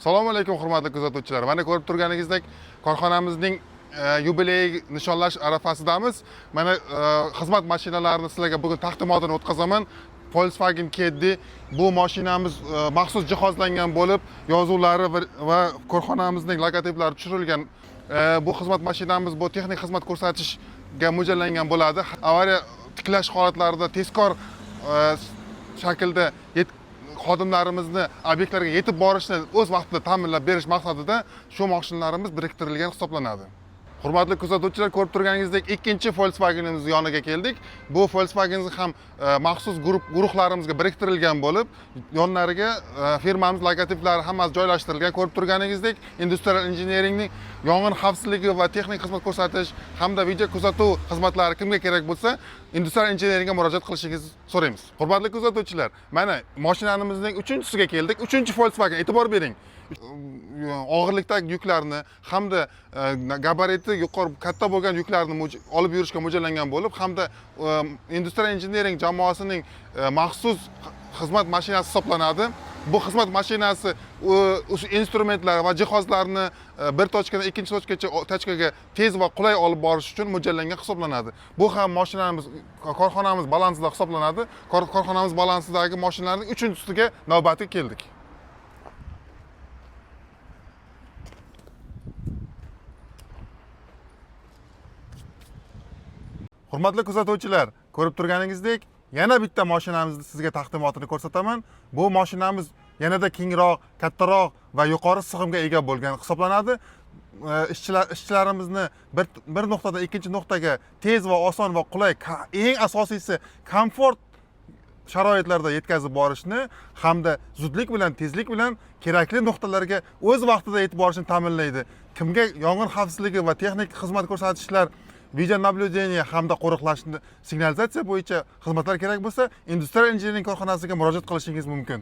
Assalomu alaykum, hurmatli kuzatuvchilar. Mana ko'rib turganingizdek, korxonamizning yubileyi nishonlash arafasidamiz. Mana xizmat mashinalarini sizlarga bugun taqdimotini o'tkazaman. Volkswagen Caddy bu mashinamiz maxsus jihozlangan bo'lib, yozuvlari va korxonamizning logotiplari tushirilgan. Bu xizmat mashinamiz bu texnik xizmat ko'rsatishga mo'ljallangan bo'ladi. Avariya tiklash holatlarida tezkor shaklda xodimlarimizni obyektlarga yetib borishni o'z vaqtida ta'minlab berish maqsadida shu mashinalarimiz biriktirilgan hisoblanadi. Hurmatli kuzatuvchilar, ko'rib turganingizdek, ikkinchi Volkswagenimiz yoniga keldik. Bu Volkswagenimiz ham maxsus guruhlarimizga biriktirilgan bo'lib, yonlariga firmamiz logotiplari hammasi joylashtirilgan. Ko'rib turganingizdek, industrial engineeringning yong'in xavfsizligi va texnik xizmat ko'rsatish hamda video kuzatuv xizmatlari kimga kerak bo'lsa, industrial engineeringga murojaat qilishingizni so'raymiz. Hurmatli kuzatuvchilar, mana mashinamizning uchinchisiga keldik. Uchinchi Volkswagen, e'tibor bering. Og'irlikdagi yuklarni hamda gabariti yuqori katta bo'lgan yuklarni olib yurishga mo'ljallangan bo'lib, hamda industrial engineering jamoasining maxsus xizmat mashinasi hisoblanadi. Bu xizmat mashinasi o'sha instrumentlar va jihozlarni bir tochkadan ikkinchi tochkacha tochkaga tez va qulay olib borish uchun mo'ljallangan hisoblanadi. Bu ham mashinamiz korxonamiz balansida hisoblanadi. Korxonamiz balansidagi mashinalarning uchinchisiga navbati keldik. Hurmatli kuzatuvchilar, ko'rib turganingizdek, yana bitta mashinamizni sizga taqdimotini ko'rsataman. Bu mashinamiz yanada kengroq, kattaroq va yuqori sig'imga ega bo'lgan hisoblanadi. Ishchilarimizni bir nuqtadan ikkinchi nuqtaga tez va oson va qulay, eng asosiysi komfort sharoitlarda yetkazib borishni hamda zudlik bilan, tezlik bilan kerakli nuqtalarga o'z vaqtida yetib borishni ta'minlaydi. Kimga yong'in xavfsizligi va texnik xizmat ko'rsatishlar, video наблюдение hamda qo'riqlashni signalizatsiya bo'yicha xizmatlar kerak bo'lsa, industrial engineering korxonasiga murojaat qilishingiz mumkin.